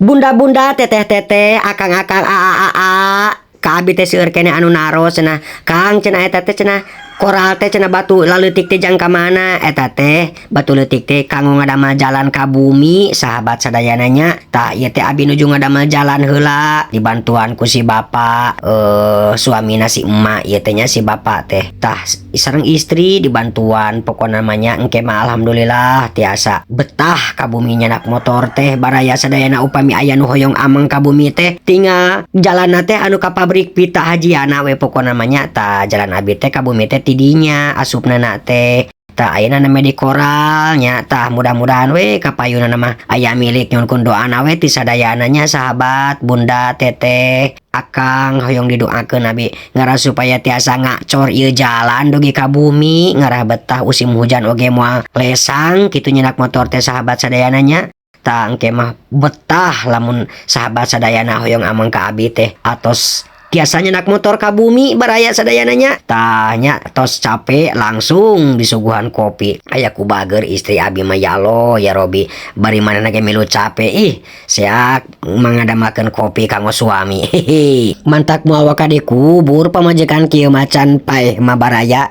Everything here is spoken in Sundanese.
Bunda-bunda, teteh-teteh, akang-akang, aa-aa, ka abi teh seueur keneh anu naros cenah. Kang, cenah, eta teh cenah koral teh cenah batu laleutik teh jang ka mana? Eta teh batu leutik teh kanggo ngadamel jalan ka bumi, sahabat sadayana nya. Tah, ieu teh abi nuju ngadamel jalan heula dibantuan ku si bapak, suamina si emak ieu teh nya, si bapak teh. Tah, sareng istri dibantuan. Pokona mah nya, engke mah alhamdulillah tiasa betah ka bumi nyandak motor teh, baraya sadayana. Upami aya nu hoyong ameng ka bumi teh, tinggal jalanna teh anu ka pabrik Pita Hajiana we pokona mah nya. Tah, jalan abi teh ka bumi teh tidinya asupna teh. Tah, ayeuna nembe di koral nya. Tah, mudah-mudahan we kapayunna mah aya milik. Nyuhunkeun doana we ti sadayana nya, sahabat, bunda, teteh, akang. Hoyong didoakeun abi ngarah supaya tiasa ngacor ieu jalan dugi ka bumi, ngarah betah, usim hujan oge moal lesang kitu nyandak motor teh, sahabat sadayana nya. Tah, engke mah betah lamun sahabat sadayana hoyong ameng ka abi teh atos tiasa nyandak motor ka bumi, baraya sadayana nya. Tah nya, tos capek langsung disuguhan kopi. Aya ku bager istri abi mah, ya Allah ya Robi, bari manehna ge milu capek, ih, seak mangadamelkeun kopi kanggo suami. Hehe, mantak moal waka dikubur pamajikan kieu macan paeh mah, baraya.